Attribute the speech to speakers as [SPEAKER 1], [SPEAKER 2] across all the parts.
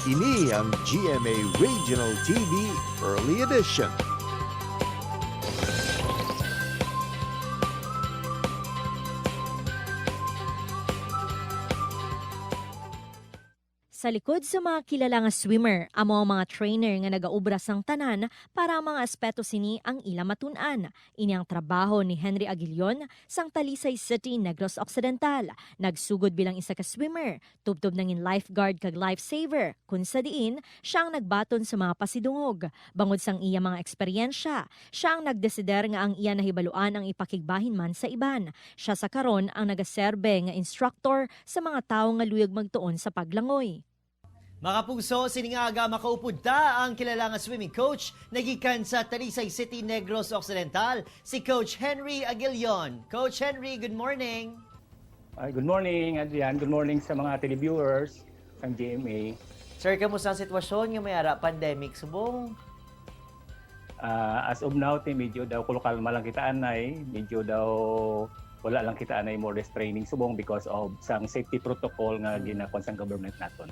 [SPEAKER 1] Ini ang GMA Regional TV Early Edition.
[SPEAKER 2] Sa likod sa mga kilala nga swimmer, amo ang mga trainer nga nagaubra sang tanan para ang mga aspeto sini ang ila matun-an. Ini ang trabaho ni Henry Aguilion sang Talisay City, Negros Occidental. Nagsugod bilang isa ka swimmer, tubtob nangin lifeguard kag lifesaver, kun sa diin siya ang nagbaton sa mga pasidungog. Bangod sang iya mga eksperyensya, siya ang nagdesider nga ang iya nahibaluan ang ipakigbahin man sa iban. Siya sa karon ang nagaserbe nga instructor sa mga tawo nga luyag magtuon sa paglangoy.
[SPEAKER 3] Mga pugso, siningaga makaupod ta ang kilala nga swimming coach nagikan sa Talisay City, Negros Occidental, si Coach Henry Aguilion. Coach Henry, good morning.
[SPEAKER 4] Ay, good morning, Adrian. Good morning sa mga televiewers ng GMA.
[SPEAKER 3] Sir, kamusta ang sitwasyon nga may ara pandemic subong?
[SPEAKER 4] As of now, te, medyo daw kulukalma lang kita anay. Medyo daw wala lang kita anay more or less training subong because of sang safety protocol nga ginakuan sang government naton.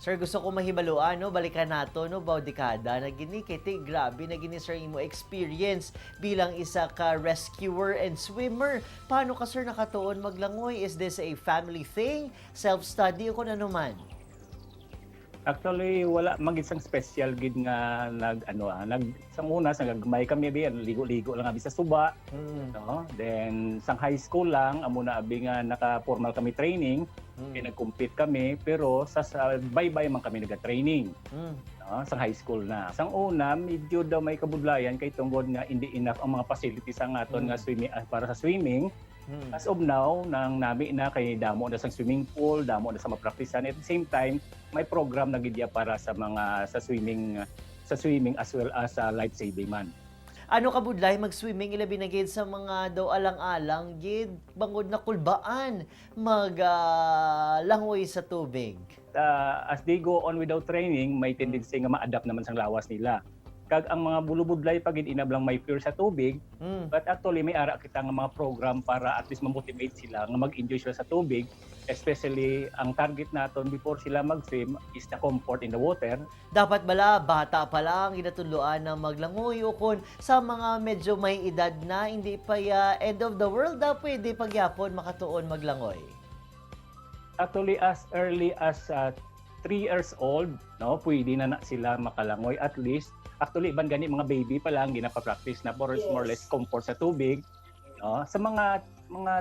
[SPEAKER 3] Sir, gusto ko mahibaluan, no? Balikan nato, no? Baw dekada na gini, kay te, grabe na gini, sir, imo experience bilang isa ka rescuer and swimmer. Paano ka, sir, nakatuon maglangoy? Is this a family thing? Self-study o kung ano man?
[SPEAKER 4] Actually, wala man gid sang special gid nga nag ano nag sang una sang gagmay kami abi ligo-ligo lang abi sa suba, no? Then sang high school lang amo na abi nga naka-formal kami training, kay nag-compete kami pero sa bye-bye man kami naga-training. No, sa high school na. Sang una, medyo daw may kabudlayan kay tungod nga hindi enough ang mga facilities ang aton nga swimming para sa swimming. As of now, nang nami na kay damo na sa swimming pool, damo na sa mapraktisan. At the same time, may program na gid ya para sa mga sa swimming as well as sa life saving man.
[SPEAKER 3] Ano kabudlay mag-swimming ilabi na gid sa mga daw alang-alang gid bangod na kulbaan mag langoy sa tubig?
[SPEAKER 4] As they go on without training, may tendency nga ma-adapt naman sang lawas nila. Kag ang mga bulubudlay pag inab lang may fear sa tubig, but actually may ara kita nga mga program para at least ma-motivate sila nga mag-enjoy sila sa tubig. Especially ang target naton before sila mag-swim is the comfort in the water.
[SPEAKER 3] Dapat bala bata pa lang ginatudloan na maglangoy o kun sa mga medyo may edad na hindi pa ya end of the world na pwede pagyapon makatuon maglangoy?
[SPEAKER 4] Actually, as early as 3 years old, no, pwede na na sila makalangoy at least. Actually, iban gani mga baby pa lang ginapa-practice na for more or less comfort sa tubig. No? Sa mga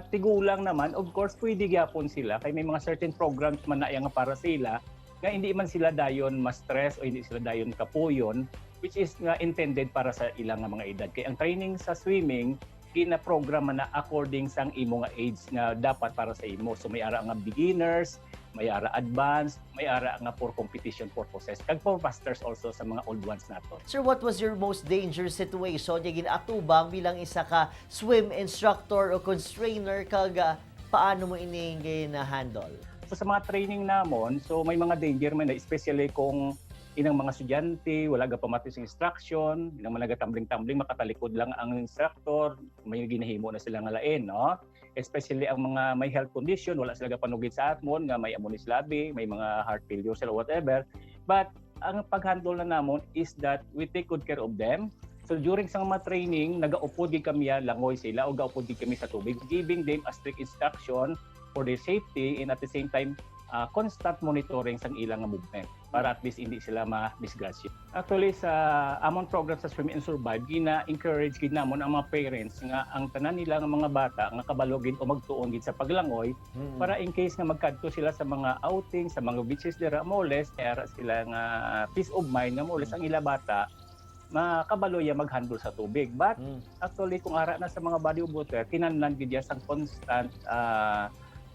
[SPEAKER 4] tigulang naman, of course, pwede gyapon sila kay may mga certain programs man na iya nga para sila nga hindi man sila dayon ma-stress o hindi sila dayon kapuyon, which is nga intended para sa ilang nga mga edad. Kay ang training sa swimming gina-program man na according sang imo nga age nga dapat para sa imo. So may ara nga beginners, may ara advanced, may ara nga for competition purposes. Kag for masters also sa mga old ones naton.
[SPEAKER 3] Sir, what was your most dangerous situation nga ginatubang bilang isa ka swim instructor o constrainer kag paano mo ini gina-handle?
[SPEAKER 4] So sa mga training namon, so may mga danger man na, especially kung inang mga estudyante, wala ga pamati sa instruction, inang mga nagatambling-tambling, makatalikod lang ang instructor, may ginahimo na sila nga lain, no? Especially ang mga may health condition, wala sila gapanugid sa atmon, nga may amo ni sila abi, may mga heart failure sila, whatever. But ang pag-handle na namon is that we take good care of them. So during sa mga training, nagaupod gid kami ya, langoy sila o gaupod gid kami sa tubig, giving them a strict instruction for their safety and at the same time constant monitoring sang ilang nga movement para at least hindi sila ma-disgrasya. Actually, sa amon program sa Swim and Survive, gina-encourage gid namon ang mga parents nga ang tanan nila nga mga bata nga kabalo gid o magtuon gid sa paglangoy para in case nga magkadto sila sa mga outing, sa mga beaches dira, more or less ara sila nga peace of mind nga more or less ang ila bata makabalo ya mag-handle sa tubig. But actually kung ara na sa mga body of water, kinahanglan gid ya sang constant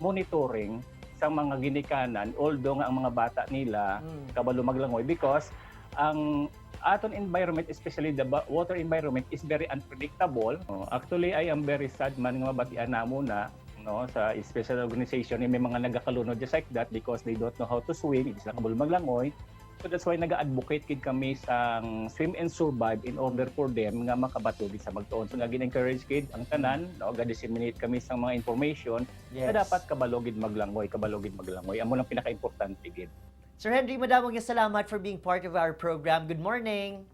[SPEAKER 4] monitoring sa mga ginikanan, although nga ang mga bata nila kabalo maglangoy, because ang aton environment, especially the water environment, is very unpredictable. Oh, actually, I am very sad man nga mabatian namo na, no, sa special organization may mga nagakalunod just like that because they don't know how to swim, hindi sila kabalo maglangoy. So that's why naga-advocate kid kami sa Swim and Survive in order for them nga makabato gid sa magtuon. So nga gin-encourage kid ang tanan, no, ga-disseminate kami sa mga information na dapat kabalo gid maglangoy, kabalo gid maglangoy. Amo lang pinaka-importante gid.
[SPEAKER 3] Sir Henry, madamong nga salamat for being part of our program. Good morning.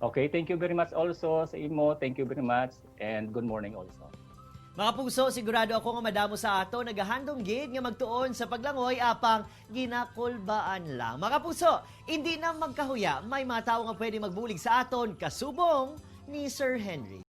[SPEAKER 4] Okay, thank you very much also sa imo. Thank you very much and good morning also.
[SPEAKER 3] Mga puso, sigurado ako nga madamo sa ato nagahandom gid nga magtuon sa paglangoy apang ginakulbaan lang. Mga puso, hindi na magkahuya, may mga tao nga pwede magbulig sa aton kasubong ni Sir Henry.